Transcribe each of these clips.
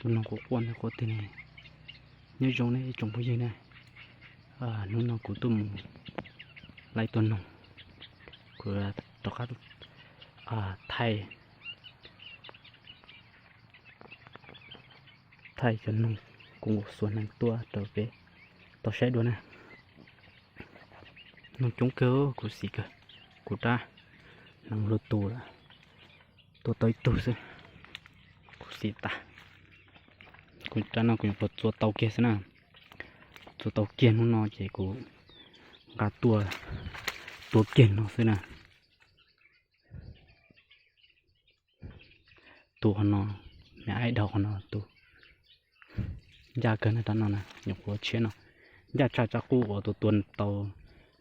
Tus noog kuv quaj ntawd quaj twg ne? Nyob zoo nej ib tsoom phooj ywg na, hnub no kuv tuaj mus laij tua noog, kuv rov qab thaij, thaij cov noog kuv xuas hneev tua rau peb tau saib dua na. Noog coob kawg, khuv xim kawg, kuv rab hneev luag tu lawm, tua tau ib tug xwb, khuv xim tas. Kuv rab no kuv nyuam qhuav txua tau kiag xwb na, txua tau kiag hnub no ces kuv nqa tuaj tua kiag no xwb na. Tus qhov no, me aib dhau qhov no tus, ncaj kawg na, rab no na, nyuam qhuav tshiab no, ncaj tshaj rab qub uas tus tua tau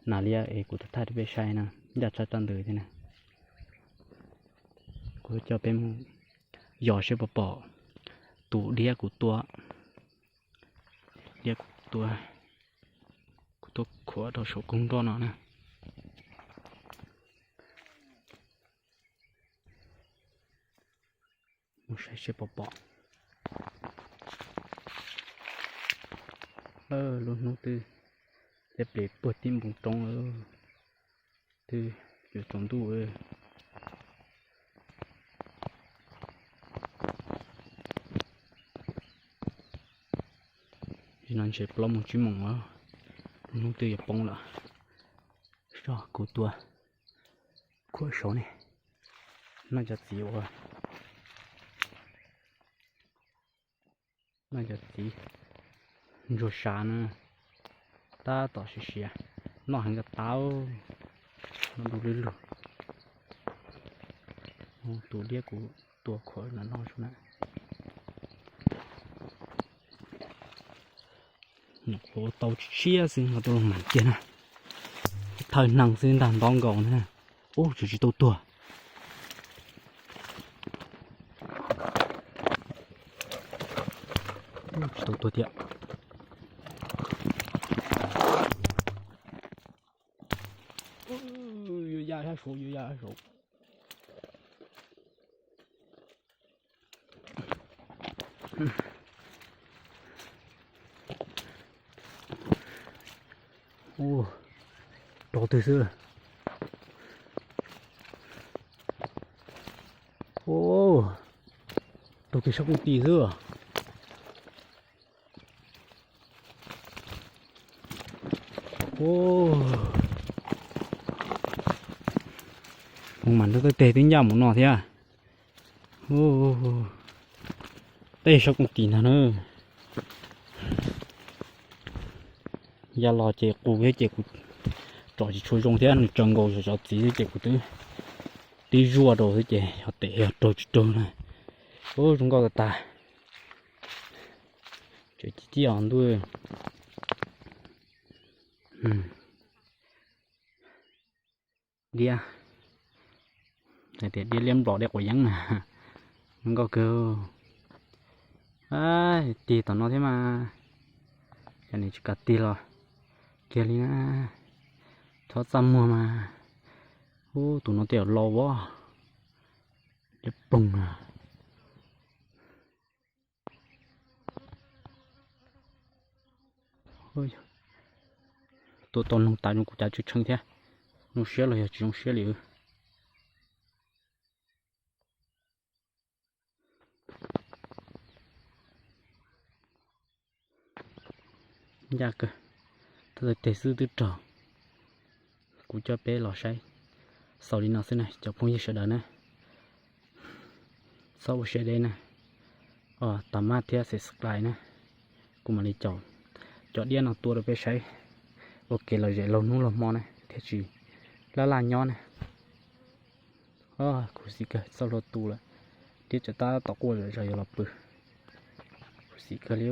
nas liab es kuv thaij rau peb saib na, ncaj tshaj rab ntawd thiab na. Kuv coj peb mus yos seb puas pom tus diab kuv tua, diab kuv tua, kuv tuaj khuam rau saum koog nroj no na. Mus saib seb puas pom. Lub hnub twb teb ples puag tib npoo roob lawm, twb yuav tsaus ntuj. Nim no ntshe plaub moos tsib moos os, lub hnub twb yuav poob lawm. Soj kuv tua khuam saud ne, noj cov txiv ua, noj cov txiv ntsuag sav na, tab tom siav siav, noj heev ko taw, noj du lwj lug. Tus liab kuv tua khuam no noj su na. Nyuam qhuav tau tshiab xwb nqa tuaj los mam kiag na. Thawj hneev xwb ntag nto nkaus na. Ub, tsis tsis tau tuag. Tsis tau tuag thiab. Yuav ya sab saud, yuav ya sab saud. Rau twg xwb. Rau kiag sab kooj tis xwb. Mus mam nrog tej teg twb ncaj mus no thiab. Tej sab kooj tis ntag na. Ya los ces qus thiab ces kuv tsom tsis tshua zoo thiab, nws tsaws nkaus cov txiv xwb ces kuv twb tib zuaj rau xwb ces yog tes yog raug tsis raug na. Ub, zoo nkauj tas tas. Tseem ci cib os ntuj. Diab, hais tias diab liab nplos diab quav yeeb na. Zoo nkauj kawg. Tig tom no thiab mas. Cov niam tsis kam tig los kiag li na. Txhob txaj muag mas. Ub, tus no tej zaum laus as. Liab ploog na. Tua tau noog tas zoo kuv cav tshee tshee thiab. Zoo siab los yog tsis zoo siab li. Ncaj kawg, tau teg xwb twb raug. Kuv coj peb los saib xaus li no xwb na cov phooj ywg sawv daws na. Txhob ua siab deb na, tag mab thiab subscribe na. Kuv mam li caum cov diab no tua rau peb saib ua kev lom zem laug hnub laug hmo na thiaj tsis laj laj nyob na. Khuv xim kawg, txoj hlua tu lawm, diab tseem tab tom quaj zom zaws yuav los pw. Khuv xim kawg li.